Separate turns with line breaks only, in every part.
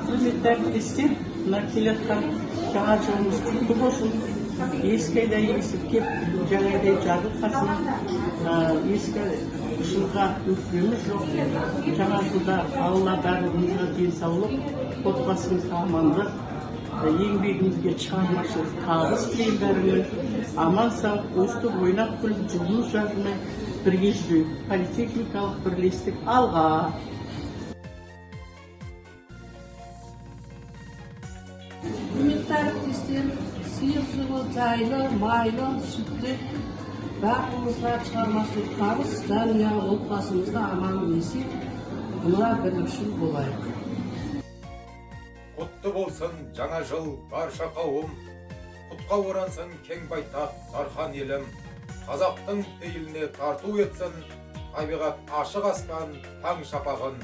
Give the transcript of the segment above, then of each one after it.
Құрметті әріптестер, мына келе жатқан жаңа жылымыз құтты болсын. Ескі айда есіп кеп, жаңа айдай жарылқасын. Ескі жылға өкпеміз жоқ. Жаңа жылда Алла барлығымызға денсаулық, отбасымызға амандық, еңбегімізге шығармашылық табыс тілеймін. Бәріңе аман сау өстіп ойнап күліп, жұлдыз жазылмай бірге жүрейік. Политехникалық бірлестік, алға!
Құрметті әріптестер, сиыр жылы жайлы, майлы, сүтті, барлығымызға шығармашылық табыс, жанұя, отбасымызда аман есен, мына бірлікшіл болайық.
Құтты болсын жаңа жыл, барша қауым! Құтқа орансын кең байтақ дархан елім! Қазақтың пейіліне тарту етсін табиғат, ашық аспан, таң шапағын!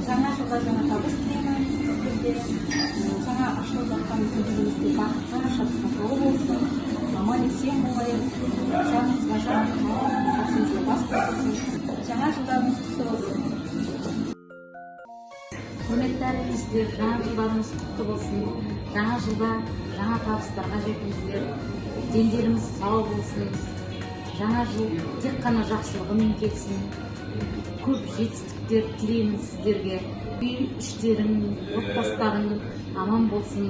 Жаңа жылда жаңа табыс тілеймін сіздерге. Жаңа ашылып жатқан күндерімізде бақытқа, шаттыққа толы болсын, аман есен болайық, жанымызға жан, басымызға бас қосылсын. Жаңа жылдарыңыз құтты болсын!
Құрметті әріптестер, жаңа жылдарыңыз құтты болсын! Жаңа жылда жаңа табыстарға жетіңіздер, дендеріңіз сау болсын, жаңа жыл тек қана жақсылығымен келсін. Көп жетістіктер тілеймін сіздерге. Үй іштерің, отбасыларың аман болсын,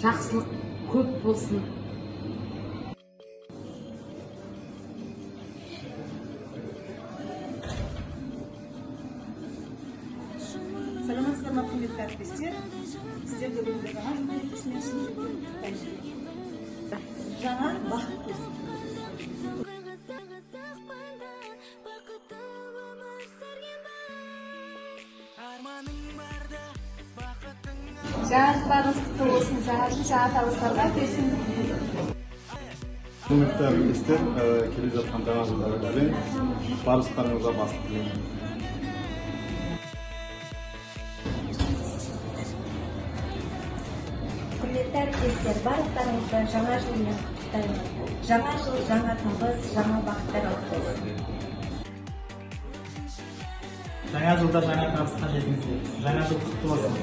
жақсылық көп болсын.
Саламатсыздар ма, құрметті әріптестер! Сіздерді бүгінгі Жаңа жыл мерекесімен шын жүректен құттықтаймын. Жаңа бақыт келсін!
Бақытты өмір сүрген біз.
Арманың барда бақытың.
Жаңа жылдарыңыз құтты болсын! Жаңа жыл жаңа табыстарға келсін!
Құрметті әріптестер, келе жатқан жаңа жылдарыңызбен! Барлықтарыңызға бақыт тілеймін.
Құрметті әріптестер, барлықтарыңызды Жаңа жылмен құттықтаймын. Жаңа жыл жаңа табыс, жаңа бақыттар алып келсін!
Жаңа жылда жаңа табысқа жетіңіздер! Жаңа жыл құтты болсын!